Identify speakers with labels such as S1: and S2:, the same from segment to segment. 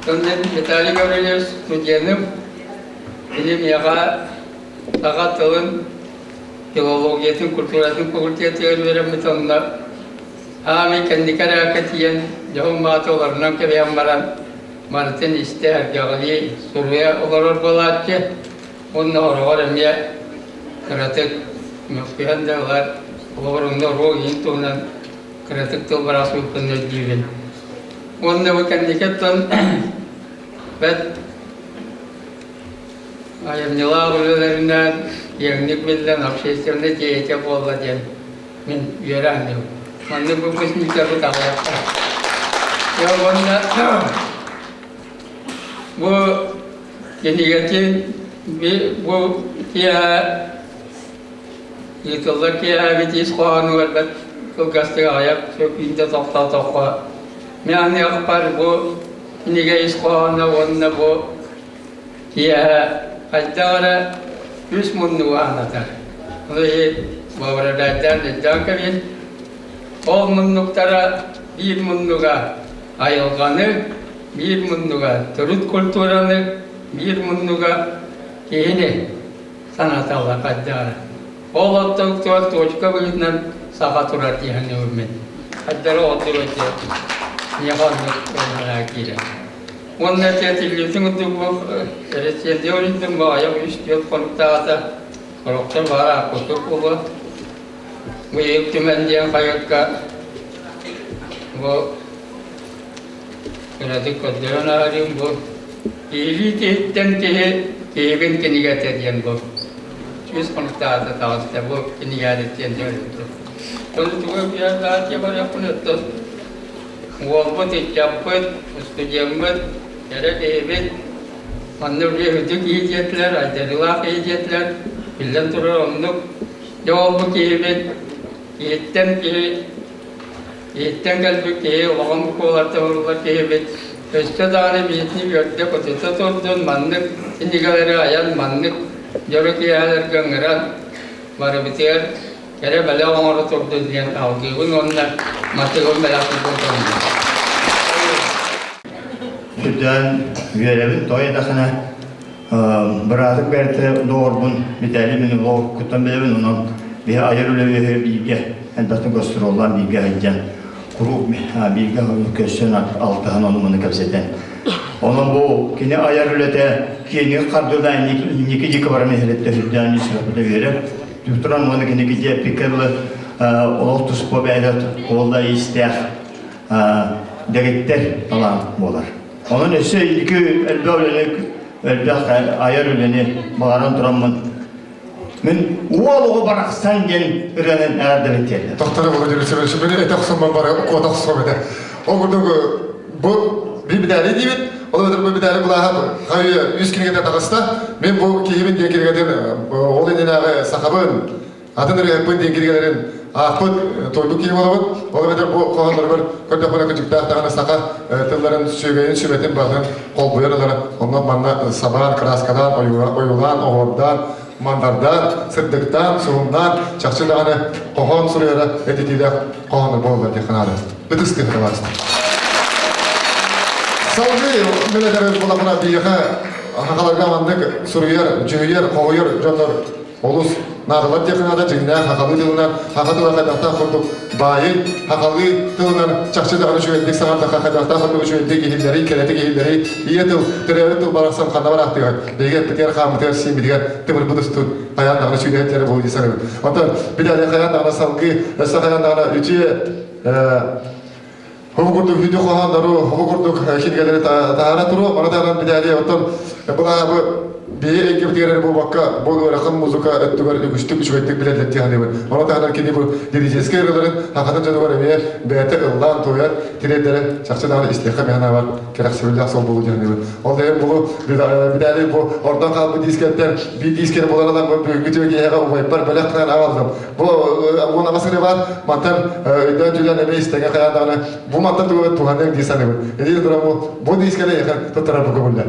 S1: Онон Виталий Гаврильевич студеным, кини миэхэ саха тылын, филологиятын, культуратын факультетыгар үөрэммит онно аамый кэнники эрээккэ тиийэн дьоһун мааты олорунан кэбиһэн баран барытын истэ, эргэҕилии, суруйа олорор буолааччы. Уонна ороҕор эмиэ кыратык мөхсүһэн да ылар, олоҕор онно оруол иһин туһунан кыратык тыл бараасыбыппын өйдүүбүн. Уонна бу кэнники оттон бэрт айымньылаах үлэлэринэн киэҥник биллэн общественнай деятель буолла диэн мин үөрэ саныыбын. Маннык выпускниктарбыт аҕыйахтар. Дьэ уонна бу кинигэтин бу киэһэ ыытыллар киэһээбит ис хоһоонугар бэрт кылгастык аҕыйах сөкүүндэ тохтоотоххо мин аныахпар бу кинигэ ис хоһооно уонна бу киэһэ хайдах эрэ үс муннугу анатар. Ол иһин воображайдаан өйдөөн кэбиһин. Ол муннуктара биир муннуга айылҕаны, биир муннуга төрүт культураны, биир муннуга киһини санаталлар хайдах эрэ. Ол оттон точка быһыытынан саха турар дии саныыбын мин. Хайдары ордук этэ миэхэ оннук санаа киирэр. Уонна этиллибитин курдук бу рецензия улуйдум бу аҕыйах үс-түөрт хонуктааҕыта сорохтор баар аахпыккыт буолуо. Бу Ил Түмэн диэн хаһыакка бу кыратык көрдөрөн ааһарыым бу Киһилии киһиттэн киһи киһибин кинигэтэ диэн бу үс хонуктааҕыта таҕыста бу кинигэ рецензия улуйдум. Ону тугу өйдөөн барыахпын оттон уолбут, ыччаппыт, студеммыт, кэрэ киһибит манна үлэ үрдүк киһи диэтилэр, айдарыылаах киһи диэтилэр, биллэн турар оннук. Дьэ ол бу киһибит киһиттэн киһи киһиттэн кэлбит киһи улахан букваларта ууруллар киһибит өссө даҕаны биһитини үөрдэ-көтүтэ турдун, маннык кинигэлэри айан, маннык дьоро киэһэлэргэ ыҥыран барыбытыгар кэрэ бэлэх оҥоро турдун диэн алгыыбын уонна матыыбын бэлэхтиирбин көҥүллүүбүн.
S2: Сүрдээн үөрэбин, тоҕо диэтэххинэ быраатым бэртэ доҕорбун Виталий мин олоҕуккуттан билэбин, онон биһи айар үлэбиһи бииргэ элбэхтик гастроллаан бииргэ сылдьан куруук бииргэ көрсөн алтыһан ону-маны кэпсэтэн. Онон бу кини айар үлэтэ киэҥник хардыылаан инники диэки баран иһэриттэ сүрдээн ис үөрэр. Туран уонна киниги диэппиккэ дылы олох туспа бэйэтэ уолла истээх дэгиттэр талаан буолар. Онон өссө инники элбэх үлэни, элбэх айар үлэни баҕаран тураммын мин уол оҕо барахсан диэн ырыанан эҕэрдэбин тиэрдэр.
S3: Тохтор Владимир Семенович, мин этэ охсоммун бары куота охсуом этэ. Ол курдук бу би битээри диибит, ол эбэтэр бу битээри былааһа хайы үс кинигэтэ таҕыста. Мин бу киһибин диэн кинигэтин ол иннинээҕи сахабын, атын ырыаһыппын диэн кинигэлэрин аахпыт, туойбут киһи буолабыт. Ол эбэтэр бу хоһоонноругар көрдөхпүнэ кыдьыктаах даҕаны саха тылларын сүөгэйин, сүмэтин барытын холбуйан ылара. Онно манна сабаан, кырааскалаан, ойуулаан, оһуордаан, мандардаан, сырдыктаан, суһумнаан, чахчы даҕаны хоһоон суруйара этитиилээх хоһооно буолла диэххэ наада. Ытыс тыаһа табаарыстар. Салгыы мен этэрин булахына биһиэхэ хахаларга маннык суруйар, дьүһүйэр, хоһуйар дьоннор олус наадалар диэххэ наада дьиҥнээх хахалыы тылынан хаха тыла хайдахтаах курдук баайый хахалыы тылынан чахчы даҕаны үчүгэйдик саҥардахха хайдахтаах курдук үчүгэйдик иһиллэрий кэрэтик иһиллэрий ийэ тыл төрөөбүт тыл барахсан ханна бараахтыгар биһиги эппитигэр хааммытыгар сииммитигэр тымырбыт устун хайаан даҕаны сүүрээччилэрэ буолуо дии саныыбын оттон билээри хайаан даҕаны салгыы өссө хайаан даҕаны үтүө Хобу курдук видео хоһооннору, хобу курдук кинигэлэри таһаара туруо, маны таһынан билээри оттон былаабы биһи эйгэбитигэр эрэ буолбакка, бу ыарахан музыка өттүгэр үгүстүк үчүгэйдик билэллэр дии саныыбын. Ону таһынан кини бу дирижерскэй ырыаларын хахатын дьонугар эмиэ бэйэтэ ыллаан, туойан тириэрдэрэ чахчы даҕаны истиэххэ мэһэн аабар кэрэхсэбиллээх суол буолуо дии саныыбын. Ол иһин бу билээри бу ордон хаалбыт дискэттэн биир дискэни булан ылан бу бүгүҥҥү түгэҥҥэ убайбар бэлэх гынан аҕаллым. Бу уон аҕыс ырыа баар, мантан өйдөөн дьүлээн эмиэ истэҥэ хайаан даҕаны бу мантан тугу туһаныаҥ дии саныыбын. Эдиир туран бу бу дискэни эйиэхэ туттарар бу көҥүллэр.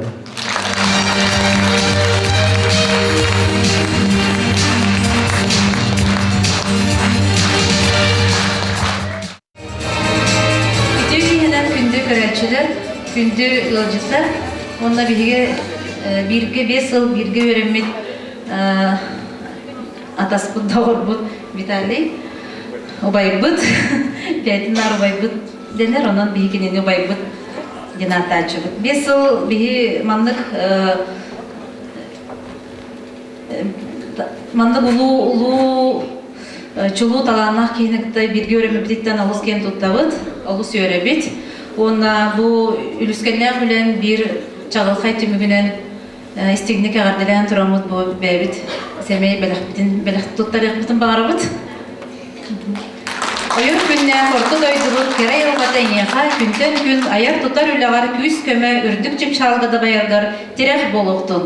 S4: Үтүө киһинэн күндү көрөөччүлэр! Күндү ыалдьыттар уонна биһиги бииргэ 5 сыл бииргэ үөрэммит атаспыт доҕорбут Виталий убайбыт, бэйэтин наар убайбыт дэнэр, онон биһи кинини убайбыт диэн ааттааччыбыт. 5 сыл биһи маннык маннык улуу улуу чулуу талааннаах киһини кытта бииргэ үөрэммиппититтэн олус киэн туттабыт, олус үөрэбит. Уонна бу үлүскэннээх үлэн биир чаҕылхай түмүгүнэн истиҥник эҕэрдэлээн тураммыт бу бэйэбит сэмэй бэлэхпитин бэлэх туттарыахпытын баҕарабыт. Ойор күннээх орто дойдубут кэрэ айылҕата эйиэхэ күнтэн күн айар-тутар үлэҕэр күүс-көмө үрдүк чыпчаалга дабайаргар тирэх буолуохтун.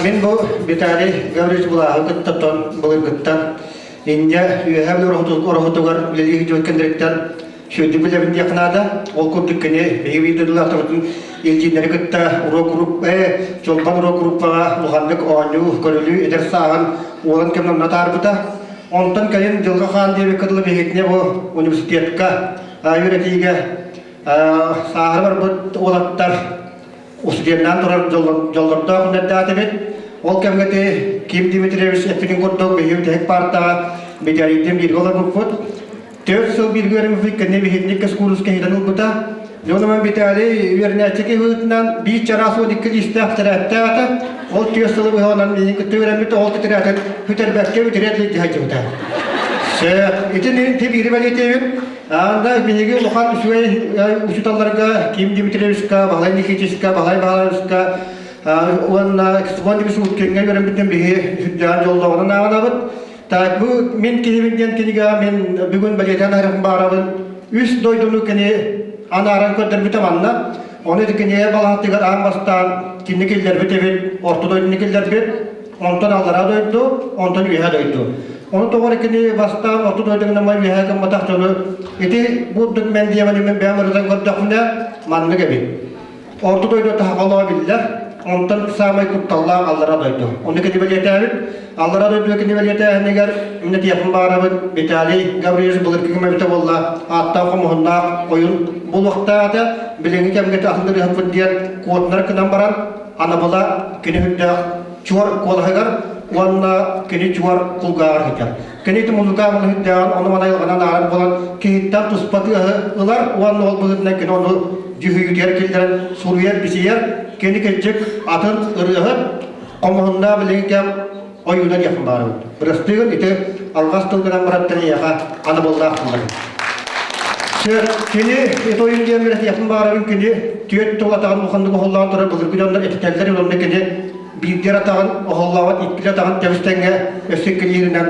S5: Мин бу Виталий Гаврилович Булааһы кытта тон былыргыттан инньэ үөһээ ороһутугар үлэлии сылдьыбыт кэнниттэн сүрдүк билэбин диэххэ наада. Ол курдук кини биһиги биир дойдулаахтарбытын илдьииннэри кытта уруок группа Чолбон уруок группаҕа улаханнык оонньуу, көрүлүү эдэр сааһын уолан кэмнэ натаарбыта. Онтон кэлин Дьылҕа Хаан диэбиккэ дылы биһигитинэ бу университетка үөрэтиигэ сааһыра барбыт уолаттар устудьуоннаан турар дьоллордоох үлэлээтибит. Ол кэмҥэ ти Ким Дмитриевич эппитин курдук биһиги бүтэһик паартаҕа Виталийдыын бииргэ олорбуппут. 4 сыл бииргэ үөрэммиппит кэннэ биһигини курска иһитэн ылбыта. Дьонуман Виталий үөрэнээччи быһыытынан биир чараас 12 лиистээх тэтрээттээх этэ. Ол 4 сылы быһа онон миигин кытта үөрэммит ол тэтэрээтин бүтэрбэккэ бүтэрэ илдьэ сылдьыбыта. Сөп. Итини ти биири бэлиэтиибин. Анда биһиги улахан үчүгэй учууталларга Ким Дмитриевичка, Баһылай Никитичка, Баһылай Баһылаевичка уонна Ксвон Дмитриевич Уткиҥҥа үөрэммитин биһи сүрдээх дьоллооҕунан ааҕынабыт. Так, бу мин киһибин диэн кинигэҕэ мин бүгүн бэлиэтээн аһарыахпын баҕарабын. Үс дойдуну кини анааран көрдөрбүтэ манна. Ону ити кинигэ балаһатыгар аан бастаан кини киллэрбит эбит, орто дойдуну киллэрбит, онтон аллараа дойду, онтон үөһээ дойду. Ону тоҕо эрэ кини бастаан орто дойдуга намай үөһээ гымматах дьону ити бурдук мен диэмэни мен бэйэм ырытан көрдөхпүнэ маннык эбит. Орто дойду таһаҕалоо биллэр, онтон саамай кутталлаах аллара дойду. Ону кини бэлиэтээбит. Аллара дойду кини бэлиэтээһинигэр иннэ тиэхин баарабын Виталий Гаврильевич былыргы кэм эбитэ буолла ааттаах хомуһуннаах ойун булуохтаата билиҥҥи кэмҥэ атын ырыаһыппыт диэн куотунар гынан баран анабыла кини үрдээх чуор куолаһыгар уонна кини чуор кулгааҕар сытар. Кини ити музыкаан үрдээҕин ону маны айылҕанан аарар буолан киһиттэн туспа тыаһы ылар уонна ол быһыытынан кини ону дьүһүйүүтүгэр киллэрэн суруйар-бичийэр. Кини кырдьык атын ырыаһыт хомуһуннаах билиҥҥи кэм ойууна диэххин баарыбыт. Бырастыыгын ити алҕас тылгынан бараттан эйиэхэ анабыллаах тыллар. Кини ити ойун диэн бэрэтиэхпин баарабын кини түөрт тыл атаҕын улаханнык оһоллоон турар былыргы дьоннор этитэллэр уонна кини биирдэр атаҕын оһоллообот иккилэ атаҕын тэбис-тэҥҥэ өссө иккилииринэн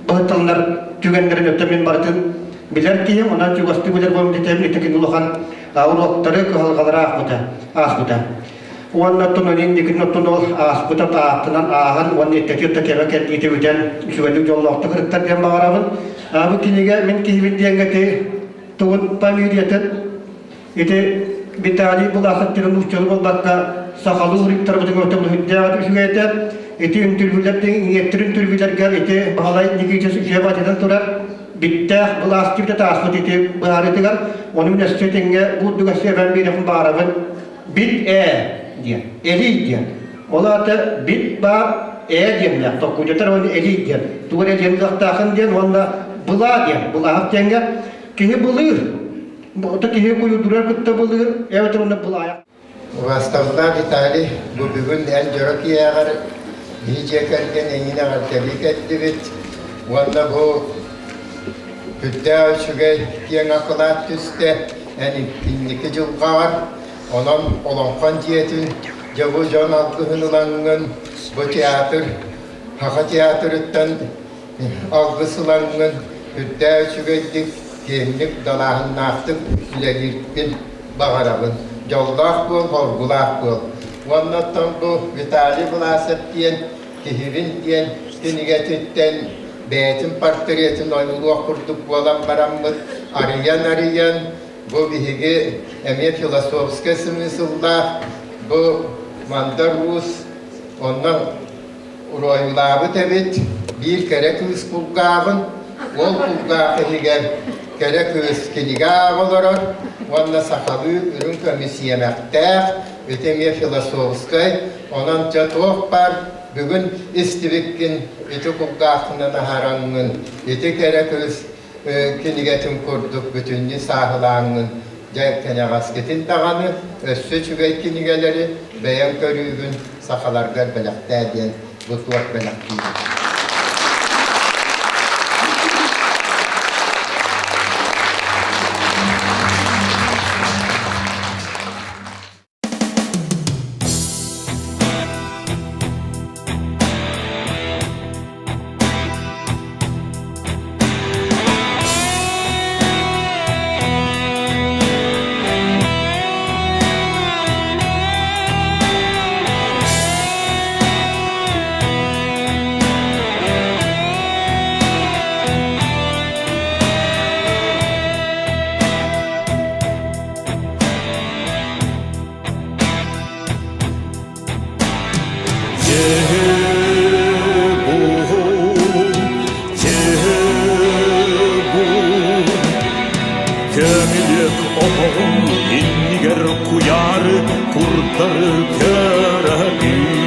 S5: быһытталынар түгэннэрин өттө мин барытын билэр киһим, онон чугастыы билэр буолум дитэбин ити кини улахан уруоктары, кыһалҕалары ааспыта, ааспыта. Уонна оттон инникитин оттон ол ааспыта тааттынан ааһан уонна иттэтир да кэмэ кэлбиитэ бүтэн үчүгэйдик дьоллоохтук ырыттар диэн баҕарабын. Бу кинигэ мин киһибин диэҥҥэ ити тугун фамилиятын ити Виталий Булахов диэн нууччалыы буолбакка сахалыы уруйдарбытын өтөмүһүндээх үчүгэй этэ. Ити интервьюлэр иҥиэттэр интервьюлэргэ ити Баһылай Никитич үчүгэй батынан турар биттээх былаас кибитэ тааспыт ити быһаарыытыгар ону мин өссө тэҥҥэ бурдук өссө эбэн биэрэхпин баҕарабын бит ээ диэн элий диэн ол аата бит баар ээ диэннээх токкудьатар уонна элий диэн тугу эрэ диэн ылыахтаахын диэн уонна былаа диэн былааһах диэҥҥэ киһи былыыр Бу киһи куйуурдурар кытта былыыр эбэтэр онно былаайах.
S6: Убаастабыллаах Виталий, бу бүгүн эн дьоро киэһэҕэр биһи дьиэ кэргэн эйигин эҕэрдэлии кэллибит уонна бу сүрдээх үчүгэй киэҥ акылаат түстэ эн инники дьылҕаҕар. Онон Олоҥхон дьиэтин дьэ бу дьон алгыһын ылаҥҥын бу театр Саха театрыттан алгыс ылаҥҥын үрдээх үчүгэйдик, киэҥник, далааһыннаахтык үлэлииргин баҕарабын. Дьоллоох буол, хоргулаах буол. Уонна оттон бу Виталий Власов диэн киһибин диэн кинигэтиттэн бэйэтин портретын ойуулуох курдук буолан бараммыт арыйан-арыйан. Бу биһиги эмиэ философскай смысллаах бу Мандар Уус онно уруойулаабыт эбит биир кэрэ кыыс кулгааҕын, ол кулгаах иһигэр кэрэ кыыс кинигэ ааҕа олорор уонна сахалыы үрүҥ көмүс сиэмэхтээх, ити эмиэ философскай, онон дьэ туох баар бүгүн истибиккин ити кулгааххынан аһараҥҥын, ити кэрэ кыыс кинигэтин курдук бүтүннүү сааһылааҥҥын дьэ кэнэҕэскитин даҕаны өссө үчүгэй кинигэлэри бэйэҥ көрүүгүн сахаларгар бэлэхтээ диэн бу туох бэлэхтиибит.
S7: Көмүлүөк оһоҕун иннигэр куйаары курдары көрөбүн.